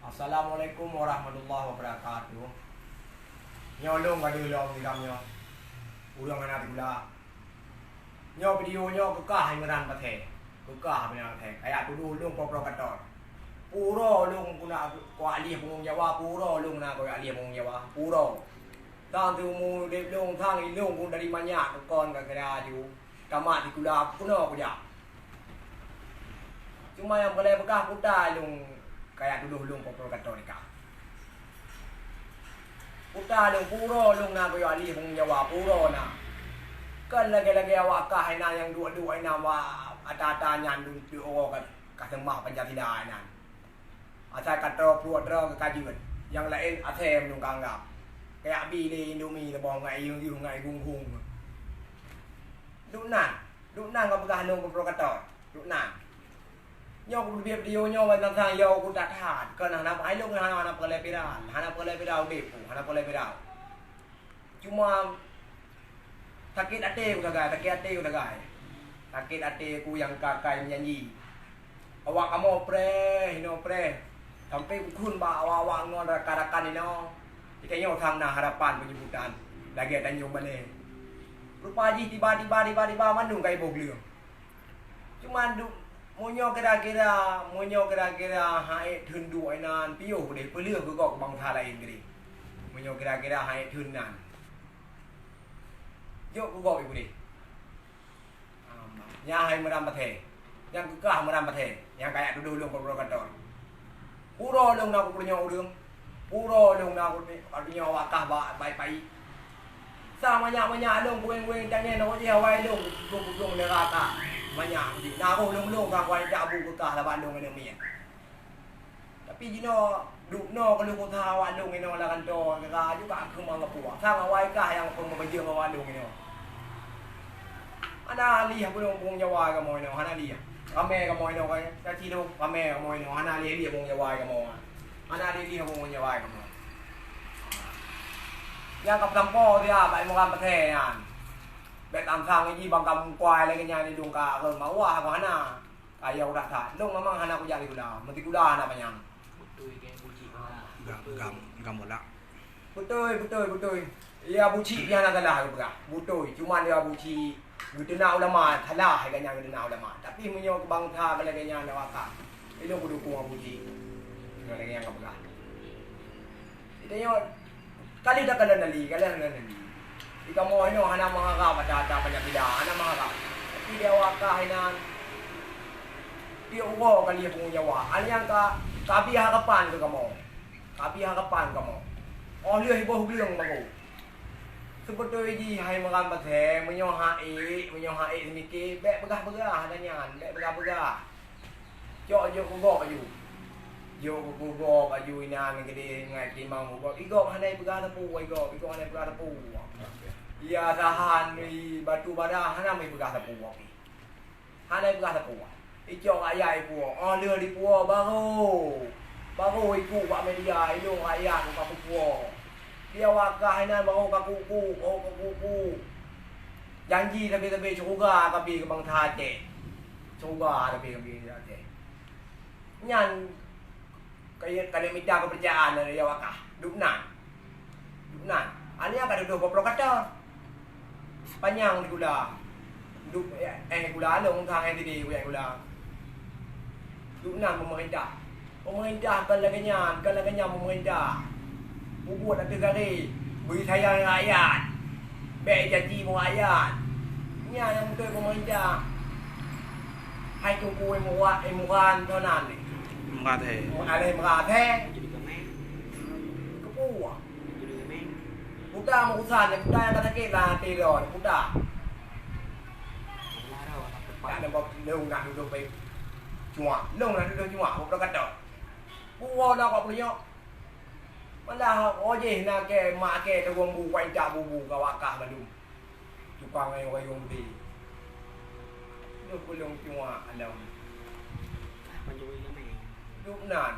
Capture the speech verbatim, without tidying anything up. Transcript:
Assalamualaikum warahmatullahi wabarakatuh. Nyoe lôn ka deuh lom di lam nyoe. Ureuëng hana teugulah. Nyoe video nyoe keu kah Imran Pasé. Keu kah Imran Pasé. Kajak tudoh lôn provokator. Pura lôn keuneuk kualih punggong Jawa, pura lôn na kualih punggong Jawa. Pura. Sang siumu udeb lôn, sang ilôn ku dari manyak keu kon ka kira aju. Tamat sikula keunoe kujak. Cuma nyang peureulée peugah peue ta lôn kajak tudoh lôn provokator nikah. Peue ta lôn pura lôn na keu alih punggong Jawa, pura na. Kon lagée-lagée awak kah inan nyang duek-duek inan bak ata-ata nyan duek-duek uroe ka, ka seumah Pancasila inan. Asai ka troe pruet droe keu ka jeuet, nyang laén asai meunyoe ka anggab. Kajak bi lé Indomie leuboh ngon ié-ié ngon ié gung-gung. Duek nan, duek nan ka peugah lôn keu provokator. Duek nan. Nyoe kupeuteubiet video nyoe ban sang-sang yo ku that-that. Kon hana, hai lôn hana, hana peureulée viral, hana peureulée viral udeb ku, hana peureulée viral. Cuma sakét até ku sagai, sakét até ku sagai. Sakét até ku nyang ka kai meujanji. Awak kamoe preh, inoe preh. Sampai kukheun bak awak-awak ngon rakan-rakan inoe. Di tanyoe sang na harapan peunyebutan lagée Tanjong Balai. Rupa jih tiba-tiba, tiba-tiba mandum ka iboh gleueng. Cuma du-, meunyoe kira-kira, meunyoe kira-kira han ék theun duek inan, piôh udeh peuleueh keu gob keu bansa laén keudeh. Meunyoe kira-kira han ék theun nan, jok keu gob udeh. Nyan hai Imran Pasé. Nyang keu kah Imran Pasé. Nyang kajak tudoh lôn provokator. Pura lôn na kupeurunoe ureuëng. Pura lôn na kupeurunoe awak kah bak pai-pai. Sa manyak-manyak lôn gueng-gueng tangieng na jih awai lôn, lôn-lôn lera ka. Manyak jih. Na roh lôn-lôn ka kuai tabu keu kah laban lôn ngon miet. Tapi jinoe duek noe keuluh kota awak lôn inoe lam kantô, kira juga keu mangat puak. Sang awai kah nyang peumeubeujeueng awak lôn inoe. Hana lih punggong Jawa kamoe inoe, hana lih. Ramé kamoe inoe, ka cilong, ramé kamoe inoe, hana lih-lih punggong Jawa kamoe. Hana lih-lih punggong Jawa kamoe. Nyang ka peusampoe dia bak Imran Pasé nyan. Bèk tam sang jih bang ka meukuai lagèe nyan di lôn ka rhom mawah keu hana. Kaya udah that. Lôn memang hana kujak sikula. Meusikula hana panyang. Beutôi ke, Abu Cik? Gam, gam, gam bola. Beutôi, beutôi, beutôi. Ya, Abu Cik pih hana salah geupeugah. Beutôi. Cuma ya, Abu Cik geuteuna ulama, salah gobnyan geuteuna ulama. Tapi meunyoe keu bansa lagèe nyan, ndak wakaf. Ilôn kudukung Abu Cik. Lagèe nyan geupeugah. Geutanyoe, ka lheueh takalon Dali, ka lheueh takalon Dali. Di kamoe inoe hana meuharab ata-ata banyak bida, hana meuharab. Tapi di awak kah inan, tiep uroe ka lheueh punggong Jawa. Hana nyang ka, ka abéh harapan keu kamoe. Ka abéh harapan kamoe. Óh lheueh iboh gleueng bagoe. Seubeutôi jih hai Imran Pasé, meunyoe han ék, meunyoe han ék seumike, bèk peugah-peugah ata nyan, bèk peugah-peugah. Cok jok keu gob aju. Jok keu gob aju inan geudeh ngai timang keu gob. Igob hana ipeugah teupeu, igob, igob hana ipeugah teupeu. Iya sahan, i batu bara hana meuipeugah teupeu gob. Hana ipeugah teupeu. Icok rakyat ipuwoe. Óh lheueh dipuwoe baru, baru ikuk bak media, ilôn rakyat ka peupuwoe. Di awak kah inan baru ka kuk-kuk, baru ka kuk-kuk. Janji sabe-sabe syeuruga ka bri keu bansa Aceh. Syeuruga sabe ka bri keu Aceh. Nyan ka, ka lheueh mita keupeurcayaan dari awak kah. Duek nan. Duek nan. Hana ka tudoh provokator. Panyang sikula. Duek, eh, sikula lôn ka hai sideh kuyak sikula. Duek nan peumeurintah. Peumeurintah kon lagèe nyan, kon lagèe nyan peumeurintah. Peubuet ateueh garéh, bri sayang rakyat. Bèk janji ngon rakyat. Nyan nyang beutôi peumeurintah. Hai Teungku Imran, Imran Tonan ni. Imran he. Alai Imran he. Keupeue? Peue ta meurusan, peue ta nyang ka sakét lam até droe, peue ta? Ka lôn nak tudoh bai cuak. Lôn nak tudoh cuak, peue kata? Peue na kok punyok? Malah oh jih na kèe mak kèe teugueng bu, kuan cak bubu ka wakah bandum. Tukang ayong-ayong udé. Lôn peulông cuak lom. Duek nan,